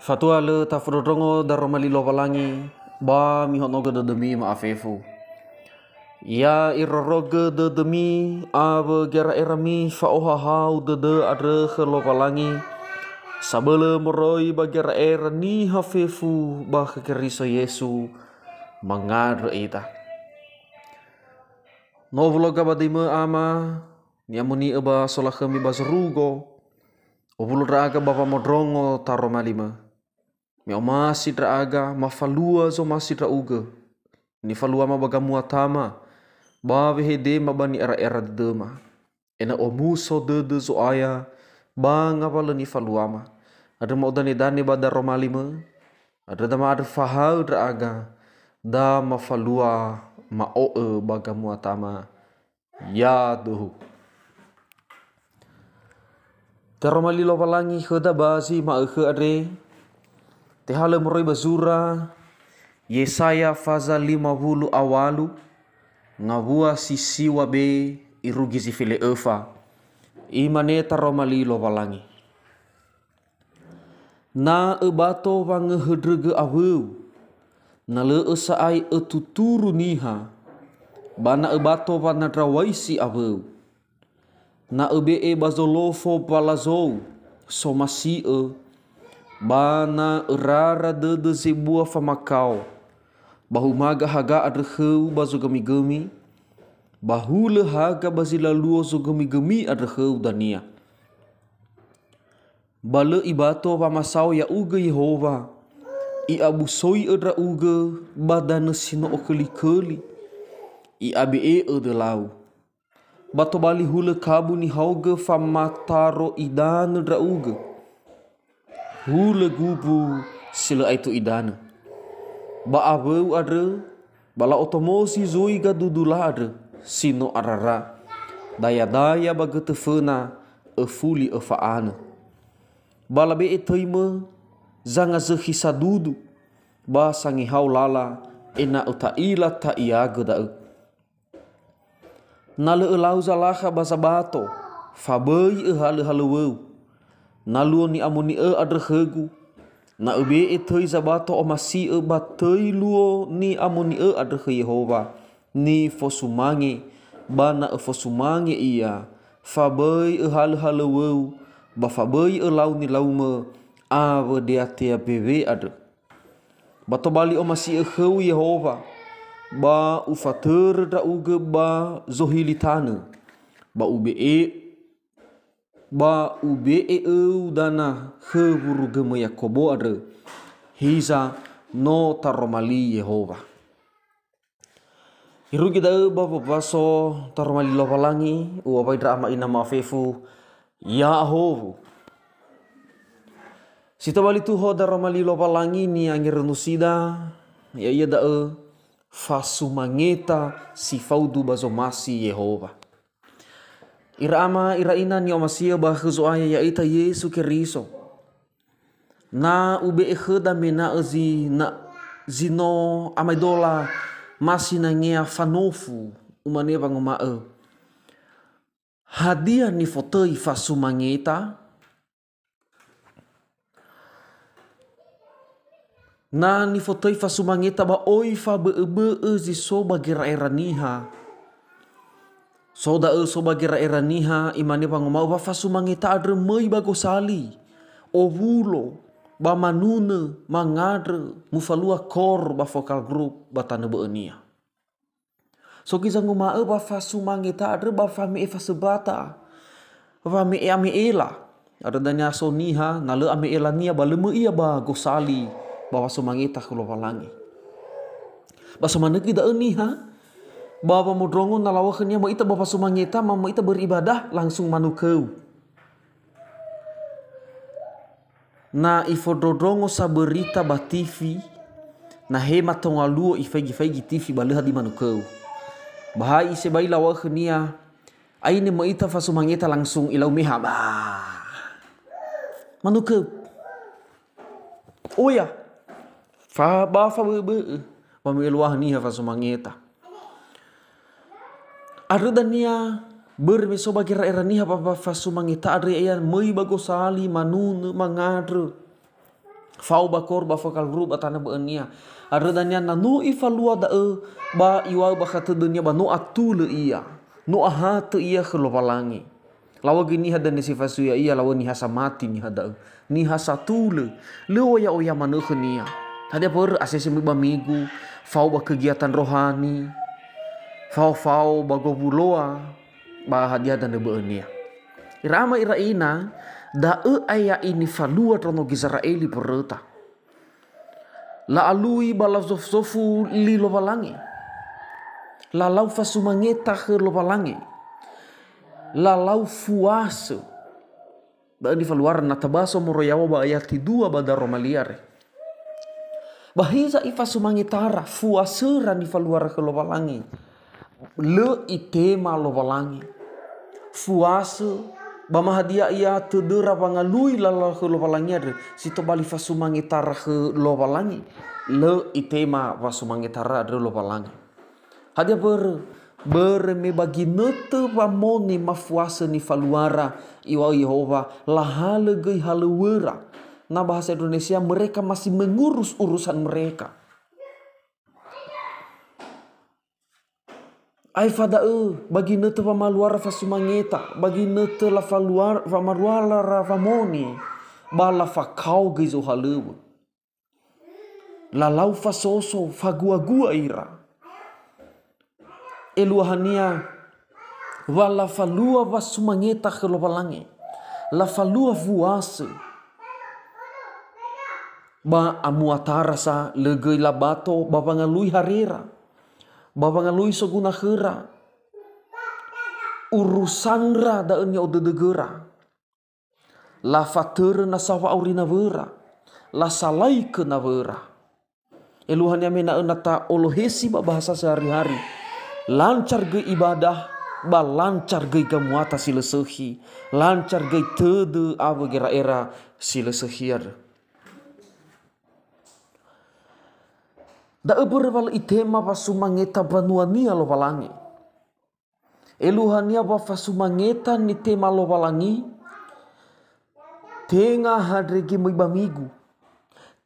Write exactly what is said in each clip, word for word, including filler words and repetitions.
Fatua lö tafondrondrongo daroma li Lowalangi, ba mihonogö dödömi ma'afefu. Ya irorogö dödömi awö gera'erami fa'ohahau dödö andrö khö Lowalangi, sabölö moroi ba gera'era niha fefu ba khö Keriso Yesu mangandrö ita. No owuloga ba döimö, Ama, ni'amoni'ö ba solakhömi ba zorugo, owulo ndra'aga ba wamondrongo taroma limö. Me omasi ndra'aga, mafalua zomasi ndra'ugö. Nifaluama ba gamuatama, ba wehedema ba ni'era'era dödöma. Ena'ö omuso dödö Zo'aya ba ngawalö nifaluama. Andrö ma'odanedane ba daroma limö, andrö da ma'andrö fahaö ndra'aga, da mafalua ma'o'ö ba gamuatama. Ya döhu. Taroma li Lowalangi khöda ba zi ma'ökhö andre, tehalö moroi ba zura Yesaya faza lima wulu a walu, ngawua si siwa be irugi zi fele öfa. Imane taroma li Lowalangi. Na öbato wangöhöndrögö awöu, na lö'ö sa'ae ötuturu niha, ba na öbato wanandrawaisi awöu. Na öbe'e ba zolofo mbalazou somasi'ö, ba na örara dödö zebua famakao, ba humaga haga andrö khöu ba zogömigömi, ba hulö haga ba zi laluo zogömigömi andrö khöu dania. Ba lö ibato wamasao ya'ugö Yehowa, i'abusoi'ö ndra'ugö ba danö si no okõlikõli, i'abe'e'ö dölau. Ba tobali hulö kabu nihaogö famataro idanö ndra'ugö. Hulö gumbu si lö aetu idanö. Ba awöu andrö, ba la'otomosi zui gadudula andrö si no arara. Dayadaya ba götö föna öfuli öfa'anö. Ba labe'e töimö zangazökhi sadudu, ba sangehao lala ena'ö ta'ila ta'iagö da'ö. Na lö ölau zalakha ba zabato, fa böi öhalöhalöwöu. Na luo ni'amoni'ö andrö khögu, na öbe'e töi zabato omasi'ö ba töi luo ni'amoni'ö andrö khö Yehowa, nifosumange, ba na öfosumange ia, fa böi öhalöhalöwöu, ba fa böi ölau nilaumö awö deatea bewe andrö. Ba tobali omasi'ö khöu Yehowa, ba ufatörö ndra'ugö ba zohili tanö, ba ube'e, ba ube'e öu dana khö wurugömö Yakobo andrö. Hiza no taroma li Yehowa. Irugi da'ö ba wombaso taroma li Lowalangi, u'owai ndra ama ina ma'afefu, ya'ahowu. Si tobali tuho daroma li Lowalangi ni'angerönusida, ya'ia da'ö fasumangeta si faudu ba zomasi Yehowa. Ira ama, ira ina ni'omasi'ö ba khö Zo'aya ya'ita Yesu Keriso. Na ube'e khöda mena'ö zi-, na-, zi no amaedola ma sinangea fanofu, umane wanguma'ö, "Hadia nifotöi fasumangeta?" Na nifotöi fasumangeta ba oi fabö'öbö'ö zi so ba gera'era niha. So da'ö so ba gera'era niha, imane wanguma'ö wa fasumangeta andrö möi ba gosali, owulo, ba manunö, mangandrö, mufalua kor ba vokal grup ba tanö bö'önia. So göi zanguma'ö wa fasumangeta andrö ba fame'e fasöbata, wame'e ame'ela. Andrö dania so niha, na lö ame'elania ba lö möi ia ba gosali ba wasumangeta khö Lowalangi. Ba so manö göi da'ö niha, ba wamondrongo na laŵa'ö khönia möi ita ba wasumangeta, ma möi ita beribadah, langsung manukö. Na ifondrondrongo sa berita ba T V, na he matongaluo ifaigi-faigi T V ba lö hadia manukö. Ba ha isebai laŵa'ö khönia, aine möi ita fasumangeta langsung ilau meha. Bah. Manukö. Oya. Fa-, ba fabö'öbö'ö. Ba me eluahö niha fasumangeta. Andrö dania, börö me so ba gera'era niha ba, ba fasumangeta andrö ya'ia möi ba gosali, manunö, mangandrö. Fao ba kor ba vokal group ba tanö bö'önia. Andrö dania na no ifalua da'ö ba iŵa'ö bakha tödönia ba no atulö ia. No ahatö ia khö Lowalangi. Lawö göi niha dania si fasui ya'ia, lawö niha samati niha da'ö. Niha satulö. Lö oya-oya manö khönia. Hadia börö asese möi ba migu, fao ba kegiatan rohani, fao-fao ba gowuloa, ba hadia danö bö'önia. Ira ama ira ina, da'ö ae ya'i nifalua ndraono Gizera'eli böröta. La'alui ba lazofuzofu li Lowalangi. Lalau fasumangeta khö Lowalangi. Lalau fuasö. Da'ö nifaluara na tabaso moroi yaw̃a ba ayati dua ba Daroma Liare. Ba hiza ifasumangetara fuasöra nifaluara khö Lowalangi. Lö itema Lowalangi. Fuasö, ba ma hadia ia tödöra wangalui lalau khö Lowalangi andrö, si tobali fasumangetara khö Lowalangi. Lö itema wasumangetara andrö Lowalangi. Hadia börö? Börö me ba ginötö wamoni ma fuasö nifaluara, iŵa'ö Yehowa, lahalö göi halöŵöra. Na bahasa Indonesia, mereka masih mengurus urusan mereka. Aefa da'ö, ba ginötö wamaluara fasumangeta, ba ginötö lafaluar-, wamaluara wamoni, ba lafakao göi zohalöŵö. Lalau fasoso, faguagua ira. Eluahania, wa lafalua wasumangeta khö Lowalangi. Lafalua fuasö. Ba amuatara sa lö göi labato ba wangalui harera. Ba wangalui soguna khöra. Urusanra da'ö ni'odödögöra. Lafatörö nasa wa'auri nawöra, lasalaikö nawöra. Eluahania me ena'ö na ta'olohesi ba bahasa sehari-hari, lancar göi ibadah, ba lancar göi gamuata si lö sökhi, lancar göi tödö awö gera'era si lö sökhi andrö. Da'ö börö wa lö itema wasumangeta mbanuania Lowalangi. Eluahania wa fasumangeta nitema Lowalangi, tenga handrege möi ba migu,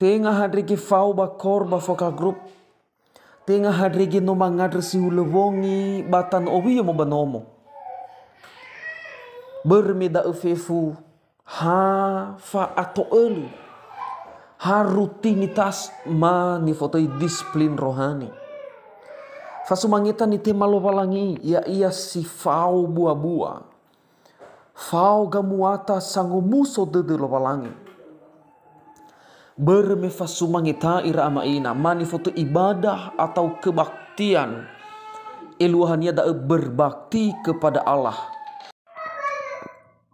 tenga handrege fao ba kor ba focal group, tenga handrege no mangandrö si hulö wongi ba tanö owiö mo ba nomo. Börö me da'ö fefu ha fa'ato'ölö, ha rutinitas ma nifotöi disiplin rohani. Fasumangeta nitema Lowalangi, ya'ia si fao bua-bua, fao gamuata sangomuso dödö Lowalangi. Börö me fasumangeta ira ama ina, ma nifotöi ibadah atau kebaktian, eluahania da'ö berbakti kepada Allah.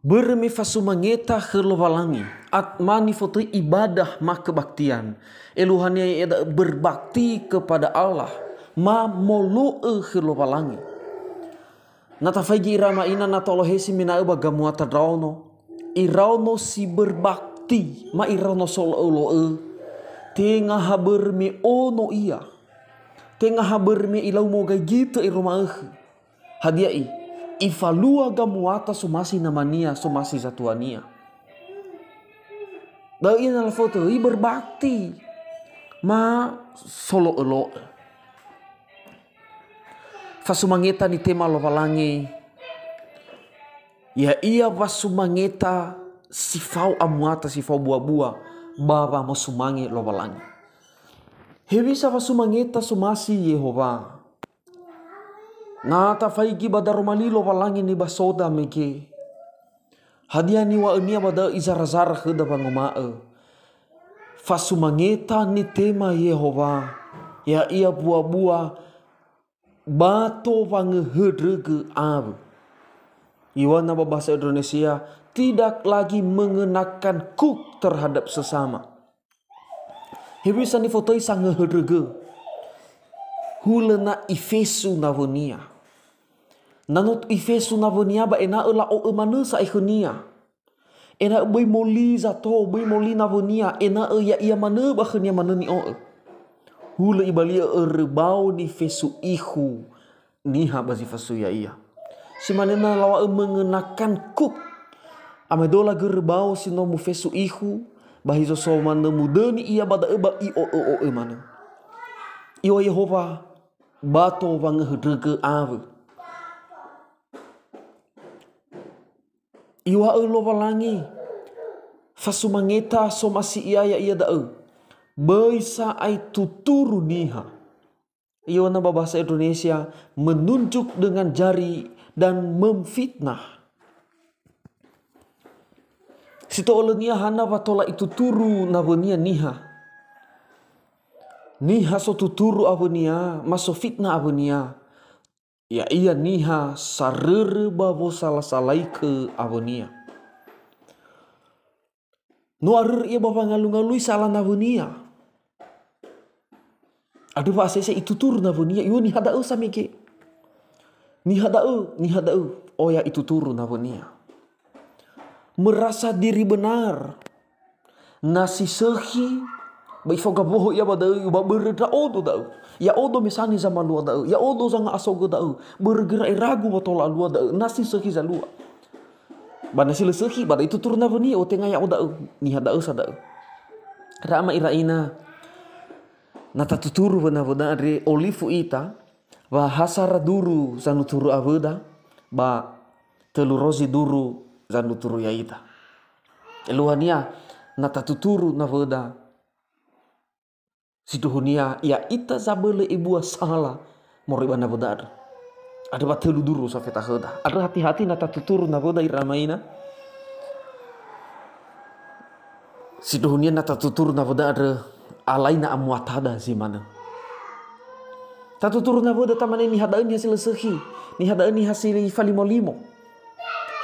Börö me fasumangeta khö Lowalangi, at-, ma nifotöi ibadah ma kebaktian, eluahania ya'ia da'ö berbakti kepada Allah, ma molo'ö khö Lowalangi. Na tafaigi ira ama ina na ta'olohesi me ena'ö ba gamuata ndraono, iraono si berbakti, ma iraono solo'ö-lo'ö, tenga ha börö me ono ia, tenga ha börö me ilau mogaigitö ero ma'ökhö. Hadia i? Ifalua gamuata somasi namania, somasi zatuania. Da'ö ia na lafotöi berbakti ma solo'ö-lo'ö. Fasumangeta nitema Lowalangi, ya'ia wasumangeta si fao amuata, si fao bua-bua, ba wamosumange Lowalangi. Hewisa wasumangeta somasi Yehowa? Na tafaigi ba daroma li Lowalangi nibasoda mege, hadia niŵa'önia ba da'ö izara-zara khöda wanguma'ö, fasumangeta nitema Yehowa, ya'ia bua-bua bato wangöhöndrögö awö. Iŵa'ö na ba bahasa Indonesia, tidak lagi mengenakan kuk terhadap sesama. Hewisa nifotöi sangöhöndrögö. Hulö na ifesu nawönia. Na no ifesu nawönia ba ena'ö la'o'ö manö sa'ae khönia. Ena'ö böi moli zato, böi moli nawönia, ena'ö ya'ia manö ba khönia manö ni'o'ö. Hulö ibali'ö örö bao nifesu ikhu niha ba zi fasui ya'ia. Si mane na lawa'ö mengenakan kuk. Amaedola görö bao si no mufesu ikhu, Ba hizo so manö mudöni ia ba da'ö ba i'o'ö-o'ö manö. Iŵa'ö Yehowa, bato wangöhöndrögö awö. Iŵa'ö Lowalangi, fasumangeta somasi ia ya'ia da'ö, böi sa'ae tuturu niha. Iŵa'ö na ba bahasa Indonesia, menunjuk dengan jari dan memfitnah. Si to'ölönia hana wa tola ituturu nawönia niha. Niha so tuturu awönia, ma so fitnah awönia. Ya'ia niha sarörö ba wosalasalaikö awönia. No arörö ia ba wangalungalui sala nawönia. Andrö wa asese ituturu nawönia, iŵa'ö niha da'ö samege. Niha da'ö, niha da'ö, oya ituturu nawönia. Merasa diri benar. Na si sökhi, ba ifao gawoho ia ba da'ö, ba börö ndra'odo da'ö. Ya'odo mesane zamalua da'ö, ya'odo zanga'asogö da'ö, börö göi ragu wa tola alua da'ö, na si sökhi zalua. Ba na si lö sökhi, ba da'ö ituturu nawönia, o tenga ya'o da'ö, niha da'ö sa da'ö. Ra'ama ira'ina, na tatuturu wöna-wöna andre olifu ita, wa ha sara duru zanuturu awöda, ba tölu rozi duru zanuturu ya'ita. Eluahania, na tatuturu nawöda, sindruhunia ya'ita zabölö ebua sala moroi ba nawöda andrö. Andrö wa tölu duru safeta khöda. Andrö hati-hati na tatuturu nawöda ira ama ina. Sindruhunia na tatuturu nawöda andrö, alaina amuatada zi manö. Tatuturu nawöda tamane niha da'ö niha si lö sökhi, niha da'ö niha si falimo-limo.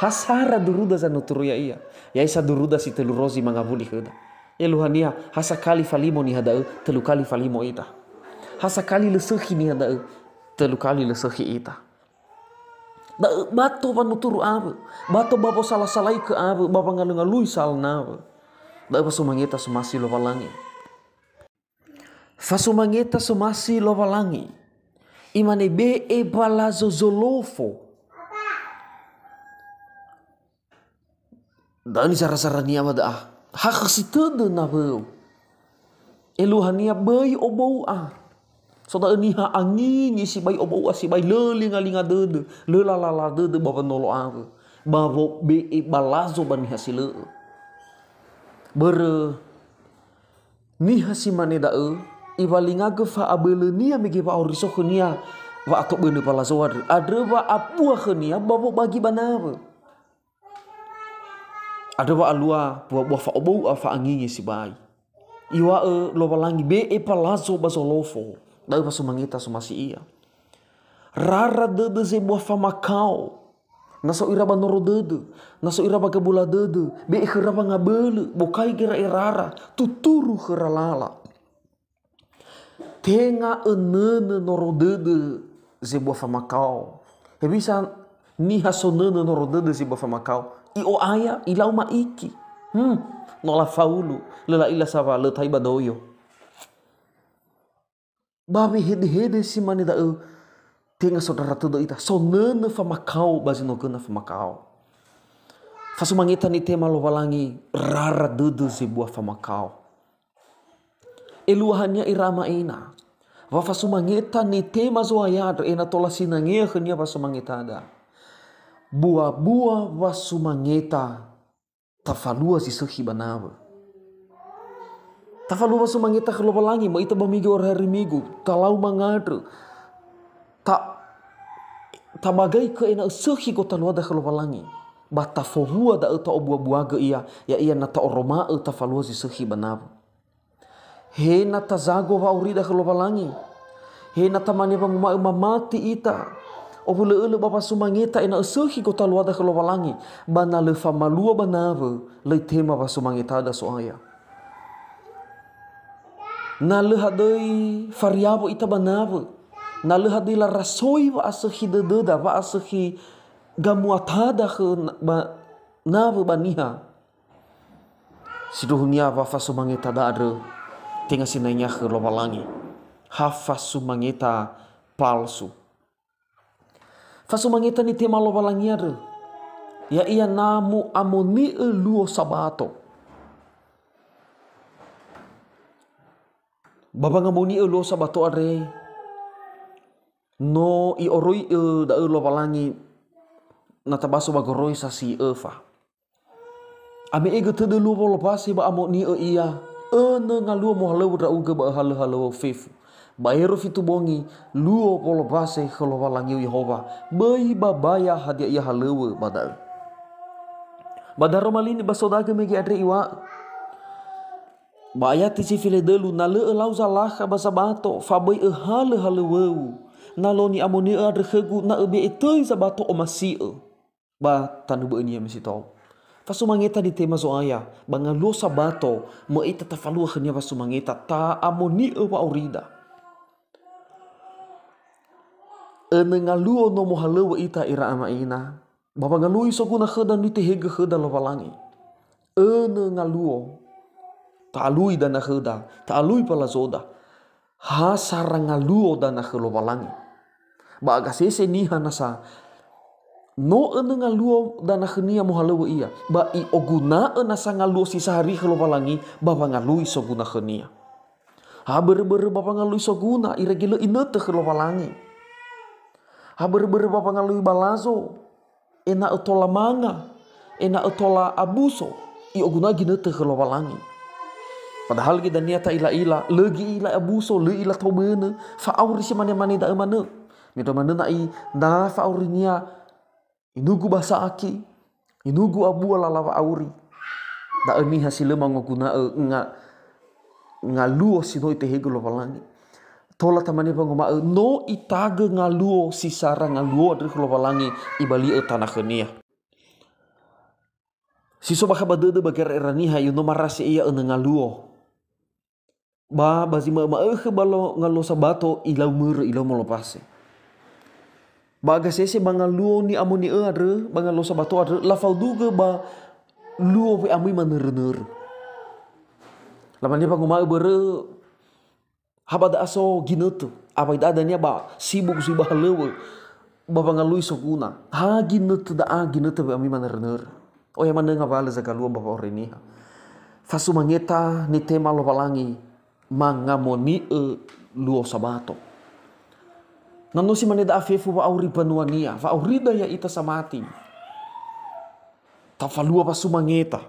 Ha sara duruda zanuturu ya'ia. Ya'ia sa duruda si tölu rozi mangawuli khöda. Eluahania, ha sakali falimo niha da'ö, tölu kali falimo ita. Ha sakali lö sökhi niha da'ö, tölu kali lö sökhi ita. Da'ö bato wanuturu awö, bato ba wosalasalaikö awö, ba wangalungalui sala nawö. Da'ö fasumangeta somasi Lowalangi. Fasumangeta somasi Lowalangi. Imane be'e balazo zolofo. Da'ö nizara-zarania wa da'a. Hakhö si tödö nawöu. Eluahania böi obou'a. So da'ö niha angingi sibai obou'a, sibai lö linga-linga dödö, lö lalala dödö ba wanolo awö. Ba wobe'e balazo ba niha si lö'ö. Börö niha si mane da'ö, iwalingagö fa'abölönia mege wa'auriso khönia wa'atobönö balazo andrö. Andrö wa'abua khönia ba wobagi ba nawö. Andrö wa'alua buabua fa'obou'a fa'angingi sibai. Iŵa'ö Lowalangi be'e balazo ba zolofo, da'ö fasumangeta somasi ia. Rara dödö zebua famakao. Na so ira ba noro dödö, na so ira ba gabula dödö, be'e khöra wangabölö, bokai göra erara, tuturu khöra lala. Tenga önönö noro dödö zebua famakao. Hewisa niha sonönö noro dödö zebua famakao? I'o'aya, ilau ma'iki. Hmm, no lafaulu, lö la'ila sa wa lö tai ba doyo. Ba wehedehede si mane da'ö, tenga sondrara tödö ita, sonönö famakao ba zi no göna famakao. Fasumangeta nitema Lowalangi, rara dödö zebua famakao. Eluahania ira ama ina, wa fasumangeta nitema Zo'aya andrö ena'ö tola sinangea khönia wasumangetada. Buabua wasumangeta tafalua zi sökhi ba nawö. Tafalua wasumangeta khö Lowalangi, möi ita ba Migu ora hari Migu, talau mangandrö, ta-, tabagaikö ena'ö sökhi gotaluada khö Lowalangi. Ba tafowua da'ö ta'obuabuagö ia, ya'ia na ta'oroma'ö tafalua zi sökhi ba nawö. He na tazago wa'aurida khö Lowalangi. He na tamane wanguma'ö mamati ita. Owülö'ölö ba wasumangeta ena'ö sökhi gotaluada khö Lowalangi. Ba na lö famalua ba nawö, lö itema wasumangetada So'aya. Na lö hadöi fariawo ita ba nawö. Na lö hadöi larasoi wa'asökhi dödöda, wa'asökhi gamuatada khö na-, ba nawö ba niha. Sindruhunia wa fasumangetada andrö, tenga sinangea khö Lowalangi. Ha fasumangeta palsu. Fasumangeta nitema Lowalangi andrö, ya'ia na mu'amoni'ö luo Sabato. Ba wangamoni'ö luo Sabato andre, no i'oroi'ö da'ö Lowalangi na tabaso ba goroisa si öfa. Ame'egö tödö luo wolombase ba amoni'ö ia, önö ngaluo mohalöŵö ndra'ugö ba öhalöhalöŵö fefu. Baero fitu bongi, luo wolombase khö Lowalangiu Yehowa, böi babaya hadia ia halöŵö ba da'ö. Ba daroma li nibaso dagö mege andre iŵa'ö, ba ayati si felendölu, "Na lö ölau zalakha ba Sabato, fa böi öhalö halöŵöu. Na lö ni'amoni'ö andrö khögu, na öbe'e töi Sabato omasi'ö ba tanö bö'önia mesitou." Fasumangeta nitema Zo'aya, ba ngaluo Sabato, möi ita tafalua khönia wasumangeta, ta'amoni'ö wa'aurida. Önö ngaluo no mohalöŵö ita ira ama ina, ba wangalui soguna khöda nitehegö khöda Lowalangi. Önö ngaluo, ta'alui dana khöda, ta'alui palazoda, ha sara ngaluo dana khö Lowalangi. Ba agasese niha nasa no önö ngaluo dana khönia mohalöŵö ia, ba i'oguna'ö nasa ngaluo si sahari khö Lowalangi ba wangalui soguna khönia. Ha börö-börö ba wangalui soguna, irege lö inötö khö Lowalangi. Ha börö-börö ba wangalui balazo, ena'ö tola manga, ena'ö tola abuso, i'oguna'ö ginötö khö Lowalangi. Padahal göi dania ta'ila-ila, lö gi'ila abuso, lö i'ila tobönö, fa'auri si mane-mane da'ö manö. Mendrua manö na'i, na fa'aurinia inugu ba sa'aki, inugu abua lala wa'auri. Da'ö niha si lö mangoguna'ö nga-, ngaluo si no itehegö Lowalangi. Tola tamane wanguma'ö, no itagö ngaluo si sara ngaluo andrö khö Lowalangi, ibali'ö tana khönia. Si so bakha ba dödö ba gera'era niha, io no marase ia önö ngaluo. Ba, ba zi ma'ö-ma'ökhö ba lo-, ngaluo Sabato, ilau mörö, ilau molombase. Ba agasese ba ngaluo ni'amoni'ö andrö, ba ngaluo Sabato andrö, lafaudugö ba luo we'amöi manörö-nörö. Lamane wanguma'ö börö, ha ba da'a so ginötö, awai da'a dania ba sibuk zui ba halöŵö, ba wangalui soguna. Ha ginötö da'a, ginötö we'amöi manörö-nörö. Oya manö ngawalö zagalua ba wa'auri niha. Fasumangeta nitema Lowalangi, mangamoni'ö luo Sabato. Na no si mane da'a fefu wa'auri mbanuania, wa'aurida ya'ita samati. Tafalua wasumangeta.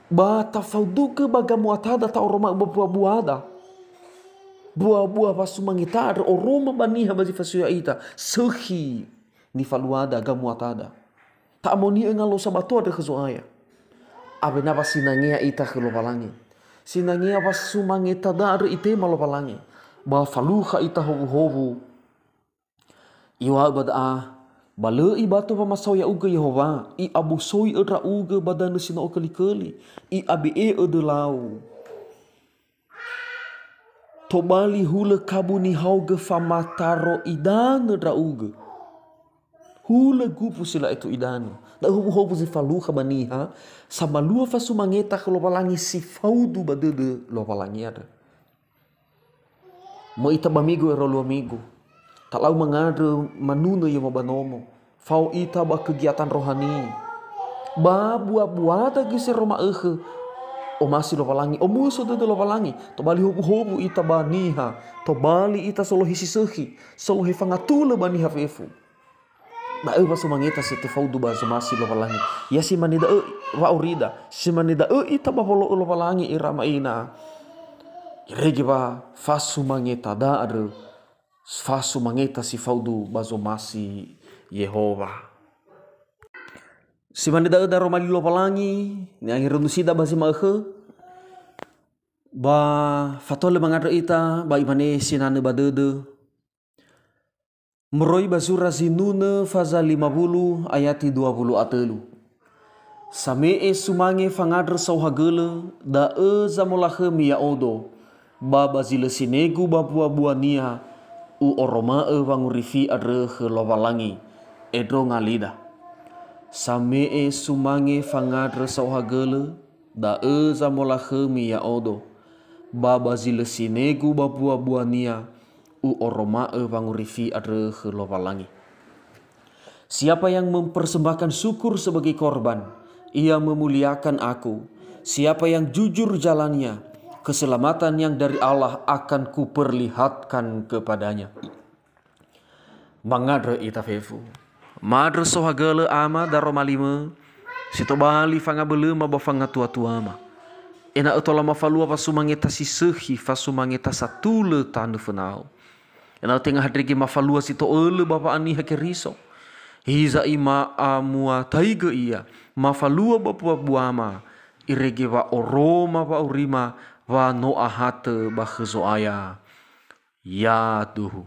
Ba tafaudugö ba gamuatada ta'oroma'ö ba bua-buada. Bua-bua wasumangeta andrö oroma ba niha ba zi fasoi'ö ya'ita, sökhi nifaluada gamuatada. Ta'amoni'ö ngaluo Sabato andrö khö Zo'aya. Awena wa sinangea ita khö Lowalangi. Sinangea wa sumangeta da'a andrö itema Lowalangi. Ba falukha ita howuhowu. Iŵa'ö ba da'a, ba lö ibato wamasao ya'ugö Yehowa, i'abusoi'ö ndra'ugö ba danö si no ökõlikõli, i'abe'e'ö dölau. Tobali hulö kabu nihaogö famataro idanö ndra'ugö. Hulö gufu si la'eto idanö. Da'ö howuhowu zi falukha ba niha, samalua fasumangeta khö Lowalangi si faudu ba dödö Lowalangi andrö. Möi ita ba migu ero luo migu. Talau mangandrö manunö yöma ba nomo. Fao ita ba kegiatan rohani. Ba bua-buada göi seroma ökhö. Omasi Lowalangi, omuso dödö Lowalangi. Tobali howuhowu ita ba niha. Tobali ita solohe si sökhi. Solohe fangatulö ba niha fefu. Da'ö wa sumangeta si tefaudu ba zomasi Lowalangi. Ya simane da'ö wa'aurida. Simane da'ö ita ba wolo'ö Lowalangi ira ma'ina. Irege wa fasumangeta da andrö. Fasumangeta si faudu ba zomasi Yehowa. Simane da'ö daroma li Lowalangi, ni'angerönusida ba zi ma'ökhö. Ba fatolö mangandrö ita, ba imane sinanö ba dödö. Moroi ba zura Zinunö faza lima wulu ayati dua wulu a tölu. Same'e sumange fangandrö saohagölö, da'ö zamolakhömi ya'odo, ba ba zi lö sinegu ba buabuania, u'oroma'ö wangorifi andrö khö Lowalangi, endronga lida. Same'e sumange fangandrö saohagölö, da'ö zamolakhömi ya'odo, ba ba zi lö sinegu ba buabuania, u'oroma'ö wangorifi andrö khö Lowalangi. Siapa yang mempersembahkan syukur sebagai korban, ia memuliakan Aku. Siapa yang jujur jalannya, Keselamatan yang dari Allah akan kuperlihatkan kepadanya. Mangandrö ita fefu. Ma'andrö sohagölö Ama daroma limö, si tobali fangabölöma ba fangatuatuama. Ena'ö tola mafalua fasumangeta si sökhi, fasumangeta satulö tanö fönau. Ena'ö tenga handrege mafalua si to'ölö ba wa'aniha Keriso. Hiza ima'amuataigö ia, mafalua ba buabuama, irege wa'oroma wa'aurima wa no ahatö ba khö Zo'aya. Yaduhu.